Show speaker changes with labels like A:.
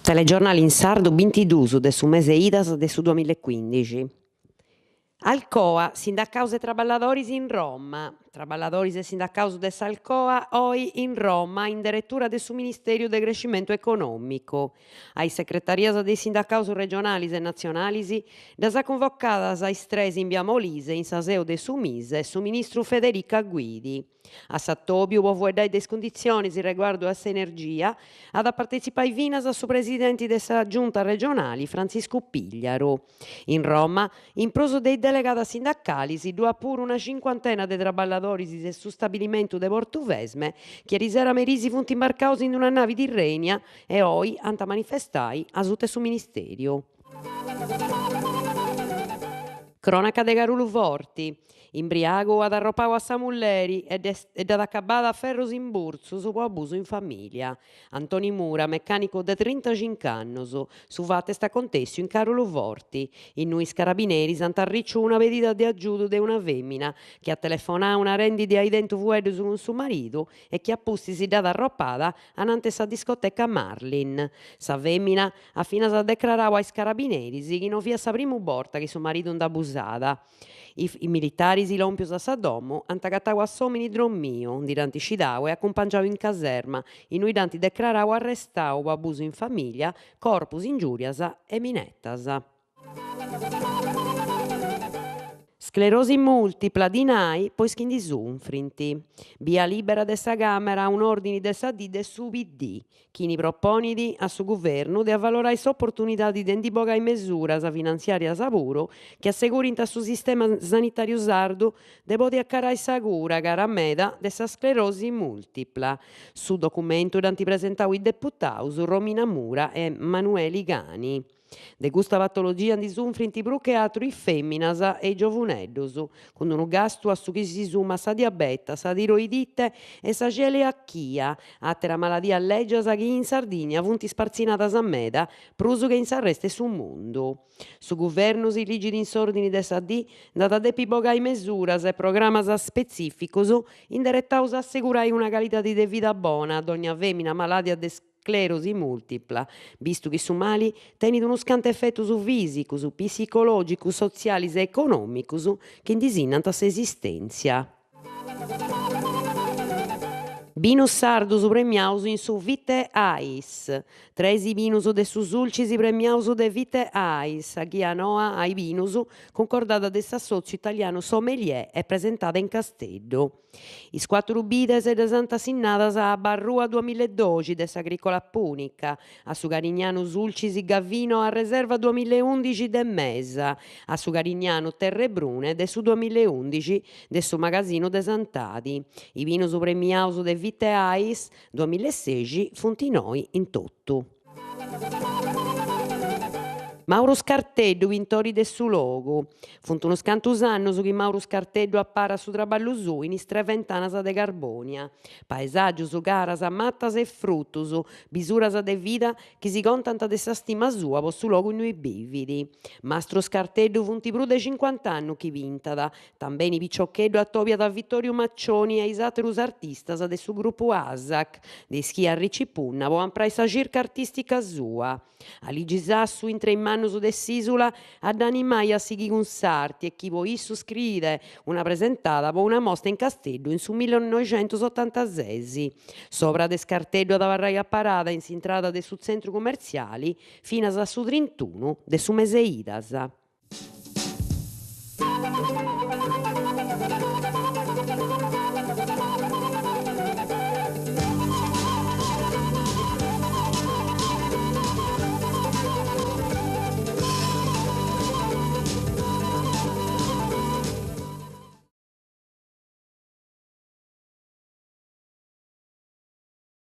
A: Telegiornali in sardu bintiduus de su mese Idas de su duamilla e cuindixi. Alcoa, sindacaus e traballadoris in Roma. Traballadoris e sindacaus de s'Alcoa oi in Roma in deretura de su Ministèriu de Crescimentu Econòmicu. A is secretarias de is sindacaus regionalis e natzionalis ddas at cunvocadas a is tres in bia Molise in sa seu de su Mise su ministru Federica Guidi. A s'atòbiu po fueddai de is cunditzionis riguardu a s'energia at a partetzipai finas su presidenti de sa Giunta regionali Frantziscu Pigliaru. In Roma, in prus de is delegadas sindacalis, ddu at puru una cincuantena de traballadoris de su stabilimentu de Portuvesme chi erisera merì si funt imbarcaus in una navi Tirrenia e oi ant a manifestai asuta 'e su Ministeriu. Cronaca de Caruluforti, Imbriagu at arropau a sa mulleri e dd'at acabada a ferrus in burtzus po abusu in famìlia. Antoni Mura, mecànicu de trintacinc'annus, su fatu est acontèssiu in Caruluforti, innui is carabineris ant arriciu una pedida de agiudu de una fèmina chi at telefonau narendi de ai tentu fueddus cun su maridu e chi a pustis dd'at arropada anante sa discoteca Marlin. Sa fèmina at finas decrarau a is carabineris chi no fiat sa primu borta chi su maridu nd'abusat. Is militaris lòmpius a sa domu ant agatau a s'òmini drommiu, ndi dd'ant scidau e acumpangiau in caserma, innui dd'ant decrarau arrestau po abusu in famìlia, corpus, ingiùrias e minetas. Sclerosi multipla, dinai po is chi ndi sunfrint. Bia lìbera de sa Càmera a un'òrdini de sa dì de su PD, chini proponit a su Guvernu de avalorai s'oportunidadi de ndi bogai mesuras finantziàrias puru chi assegurint a su sistema sanitàriu sardu de podi acarai sa cura cara meda de sa sclerosi mùltipla. Su documentu dd'ant presentau is deputaus Romina Mura e Manueli Cani. De custa patologia ndi sunfrint prus che atru is fèminas e is giovuneddus, cun unu gastu a su chi si sumat sa diabeta, sa tiroidite e sa celiachia, àteras maladias lègias chi in Sardigna funt spartzinadas meda prus che in s'arrestu 'e su mundu. Su guvernu, si ligit in s'òrdini de sa dì, nd'at a depi bogai mesuras e programas spetzìficus inderetaus a assegurai una calidadi de vida bona a dònnia fèmina malàdia de sclerosi multipla, bistu chi su mali tenit unus cantu efetus fìsicus, psicològicus, sotzialis e econòmicus chi ndi sinnant s'esistèntzia. Binus sardus premiaus in su Vite Ais. Tresi binus de su Sulcis premiaus de Vite Ais, sa ghia noa a is binus cuncordada de s'Assòtziu Italianu Sommelier e presentada in Casteddu. Is cuàturu bides ddas ant assinnadas a Barrua duamillaedoxi de s'Agricola Punica, a su Carignanu Sulcis Gavino a Reserva duamillaeundixi de Mesa, a su Carignanu Terre Brune de su duamillaeundixi de su Magasinu de Santadi. Is binus premiaus de Vite Ais duamillaesexi funt noi in totu. Mauru Scarteddu, pintori de su logu. Funt unus cantus annus chi Mauru Scarteddu aparat su traballu suu in is Tre Ventanas de Carbònia. Paesàgius, caras, matas e frutus, bisuras de vida chi si contant de sa stima sua po su logu innui bivit. Mastru Scarteddu funt prus de cincuant'annus chi pintat, Tambeni piciocheddu atobiat a Vittoriu Maccioni e a is àterus artistas de su grupu Asac, de is chi arricit punna po amprai sa circa artìstica sua. Aligi Sassu intre is mannus de s'ìsula a dd'animai a sighi cun s'arti e chi po issu scriit una presentada po una mosta in Casteddu in su millinoixentusotantases. S'obra de Scarteddu at abarrai aparada in s'intrada de su tzentru cumertziali finas a su trintunu de su mese 'e Idas.